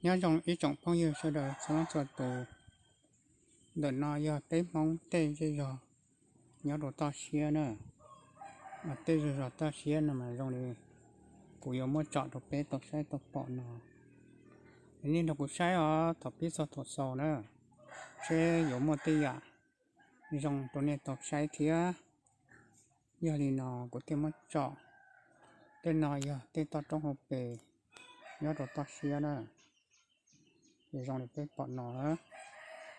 Nyob zoo ib tsoom phooj ywg sawv daws txhua leej txhua tus. Ntawm no yog peb Hmoob tej zej zog nyob rau toj siab na. Tej zej zog toj siab no mas zoo li kuv yuav muab tsom rau peb tau saib tau pom no. Nej nrog kuv saib os thaum pib txog thaum xaus na, seb yuav muaj tej yam zoo rau nej tau saib thiab. Yog li no kuv thiaj muab tsom. Tej no yog tej toj roob hauv pes nyob rau toj siab na, zoo li peb pom no.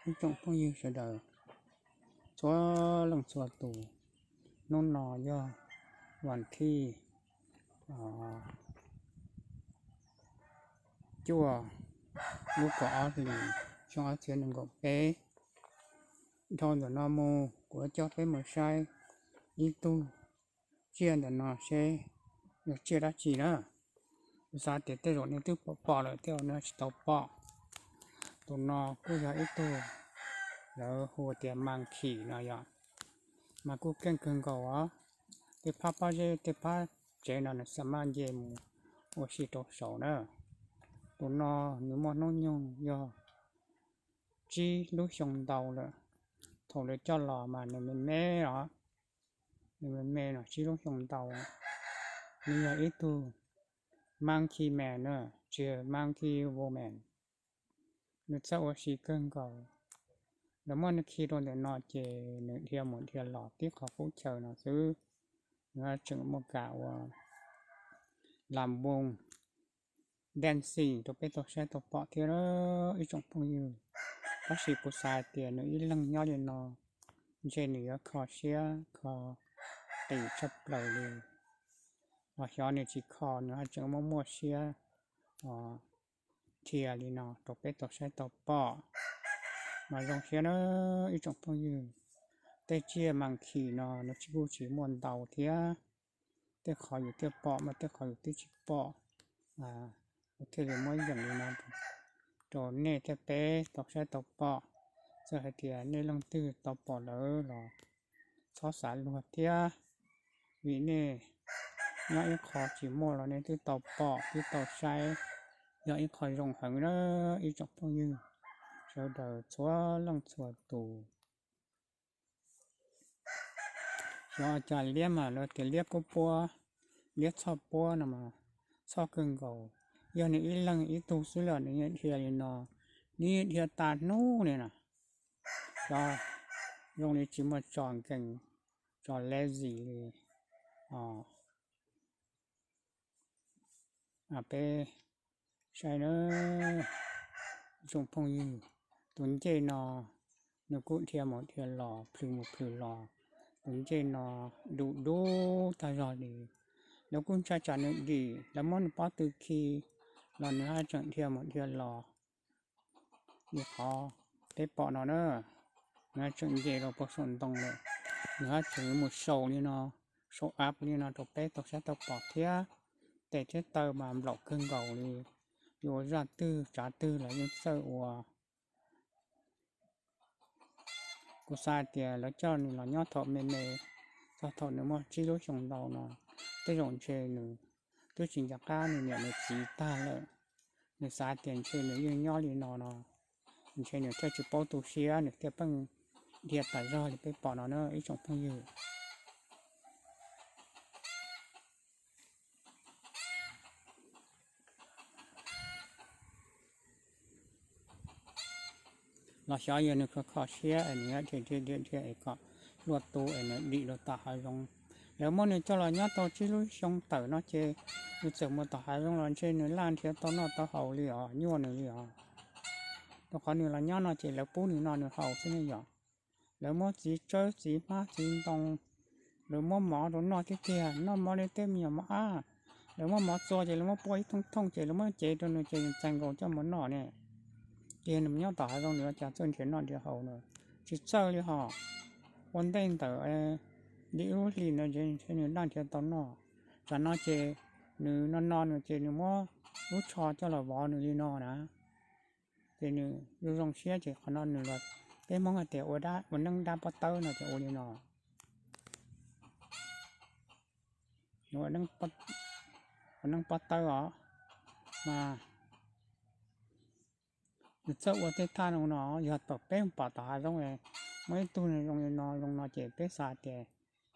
Ib tsoom phooj ywg sawv daws txhua leej txhua tus, hnub no yog vas thij cuaj lub kaum ob hlis xyoo ob txhiab nees nkaum peb. Dhau ntawm no mus kuv coj peb mus saib ib tug tsiaj ntawm no seb yog tsiaj dab tsi na. Kuv xav tias tej zaum nej twb pom pom lawm thiab nej tsis tau pom. Tus no kuj yog ib tug lawv hu tias monkey no yom, mas kuj keej kawg nkaus os. Tej phab pob zeb tej phab tsev no nws xa maj nce mus ua si rau saud na. Tus no nws muaj hnub nyoog yog tsib lub xyoo ntau lawm. Thaum lawv coj los mas nws me me os, nws me me no tsib lub xyoo ntau. Nws yog ib tug monkey man na, tsis yog monkey woman. Nws txawj ua si kawg nkaus. Lawv muab nws khi rau ntawm no ces nws dhia mus dhia los tib qhov qub chaw no xwb. Nws tseem muaj kam ua lam npoos dancing rau peb tau saib tau pom thiab ib tsoom phooj ywg. Tab sis kuv xav hais tias nws ib leeg nyob li no ntshe nws yuav kho siab kho qis tshaj plaws li. Los xyov nws tsis kho nws ho tseem muaj muaj siab dhia li no rau peb tau saib tau pom. Mas zoo siab na ib tsoom phooj ywg, tej tsiaj monkey no nws tsis kuj tsis muaj ntau thiab. Tej qhov yus thiaj pom mas tej qhov yus twb tsis pom. Kuv thiaj li muab yeem li no rau nej thiab peb tau saib tau pom. Txawm hais tias nej leej twg tau pom lawm los txhob xav luag thiab, vim nej nyob ib qho tsis muaj los nej twb tau pom twb tau saib, yog ib qho zoo heev na ib tsoom phooj ywg sawv daws txhua leej txhua tus. Xyov cas liab mas lawv tias liab kub puab, liab txhoj puab no mas txhoj kawg nkaus. Yog nws ib leeg ib tug xwb los nws yeej dhia li no, nws yeej dhia tas hnub li na. Xyov zoo li tsis muaj tso nkees, tso lazy li os. Peb saib na tsoom phooj ywg, tus ncej no nws kuj dhia mus dhia los plhws mus plhws los. Tus ncej no du dub tag zog li. Lawv kuj ntshai tsam nws dim, lawv muab nws pob tw khi los nws haj tseem dhia mus dhia los li qhov peb pom no na. Nws haj tseem nce rau puag saum ntoo lawm, nws haj tseem mus sau li no, sau av li no rau peb tau saib tau pom thiab. Tes thiab taw mas nplaum kawg nkaus li. Yuav ua zaj twg tsav twg los yeej txawj ua. Kuv xav hais tias lawv coj nws los nyob thaum me me, txog thaum nws muaj tsib lub xyoo ntau no, tej zaum ntshe nws twb tsis nco qab nws niam nws txiv tag lawm. Nws xav tias ntshe nws yeej nyob li no no, ntshe nws thiaj tsis paub tu siab nws thiaj pheej dhia tas zog li peb pom no na ib tsoom phooj ywg. Los xyov yog nws kho kho siab es nws dhia dhia dhia es kom luaj tu es nws dim rau tom hav zoov. Lawv muab nws coj los nyob tau tsib lub xyoo tawm no ces nws txawm mus tom hav zoov los ntshe nws laj nrhiav tau noj tau haus li os, nyuaj nws li os. Rau qhov nws los nyob no ces lawv pub nws noj nws haus xwb ne yom. Lawv muab txiv tsawb txiv hmab txiv ntoo, lawv muab mov rau noj tiag tiag, noj mov li tej me nyuam mos ab. Lawv muab mov txua ces lawv muab pua ib thooj thooj ces lawv muab cev rau nws ces nws txais nkaus coj mus noj ne. Ces nws mus nyob tom hav zoov nws ua cas txawj nrhiav noj nrhiav haus na? Tsis txawj li hos. Ua ntej ntawm li ib lub hlis ntawd ntshe nws laj nrhiav tau noj. Tsam no ces nws no no nws ces nws muab lub tsho coj los vov nws li no na. Ces nws zoo zoo siab ces qhov no nws los, peb Hmoob hais tias ua neeb dab pob tawb no ces ua li no. Nws ua neeb pob tawb os, mas Nws txawj ua tej thaj zoo no, yog thaum peb mus pom tom hav zoov muaj ib tug zoo li no zoo no ces peb xav tias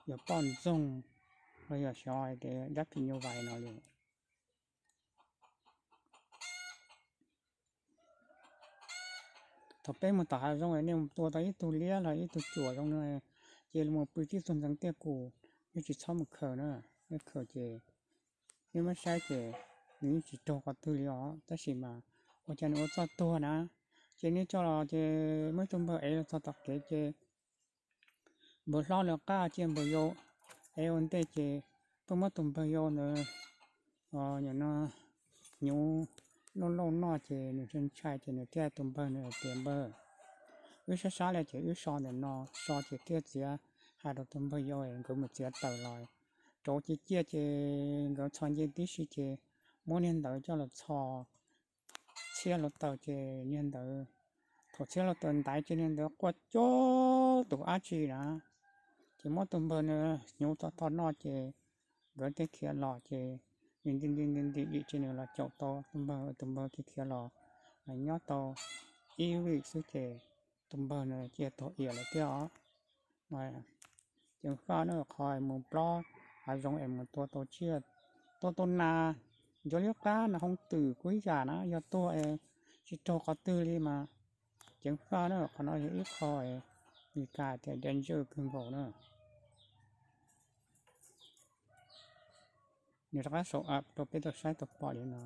yog poj ntxoog los yog xyov tias dab phim nyuj vais no li. Thaum peb mus tom hav zoov nej mus tua tau ib tug liab los ib tug cuam zoo no, ces mus pw tib tug ntxeev tiaj kum, nej tsis txhob mus khaws na. Nej khaws ces nej muab saib ces nws yeej tsis raug qhov twg li os, tab sis mas ua cas nws ua txoj tuag na. Ces nej coj los ces muab tus npawg ev los txog tom kev ces npawg hlob lawv qab cia npawg yau ev ua ntej ces pheej muab tus npawg yau ntawd hnyuv lauj lauj noj ces nws ntshai ntshai ces nws thiaj tus npawg nws hais tias npawg, wb sab sab li ces wb so ntawm no, so ces thiaj txiav, hais rau tus npawg yau nkawd mus txiav taws los rauv ciaj ciaj ces nkawd txhos nce tib si ces muab niag ntawd coj los txhos txhiab hluav taws ces niag ntawd, thaum txhiab hluav taws ntaiv ces niag ntawd quaj coob tus dab tsi na, ces muab tus npawg nws hnyuv tau tho noj ces nkawd thiaj khiav los ces nws nti nti nti nti dim ces nws los caum tau tus npawg, tus npawg thiaj khiav los, nyob tau ib vij xwb ces tus npawg nws cia tuag iam lawm thiab os. Ceev faj na, qhov mus plob hav zoov es mus tua tau tsiaj, tua tau nas, ncuav liab qab nas hoob twm kuj ib yam na, yog tuag es tsis raug qhov twg li mas ceev faj na, qhov no yog ib qho Meskas tias danger kawg nkaus na. Nws rov qab show up rau peb tau saib tau pom li no.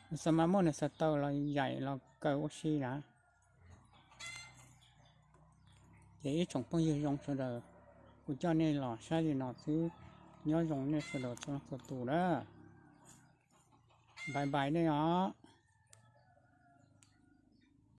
Nws xav mas muaj nws xav taw los yaim los kaw ua si na. Ces ib tsoom phooj ywg zoo sawv daws, kuv coj nej los saib li no xwb, nyob zoo nej sawv daws txhua leej txhua tus na. Bye bye nej os.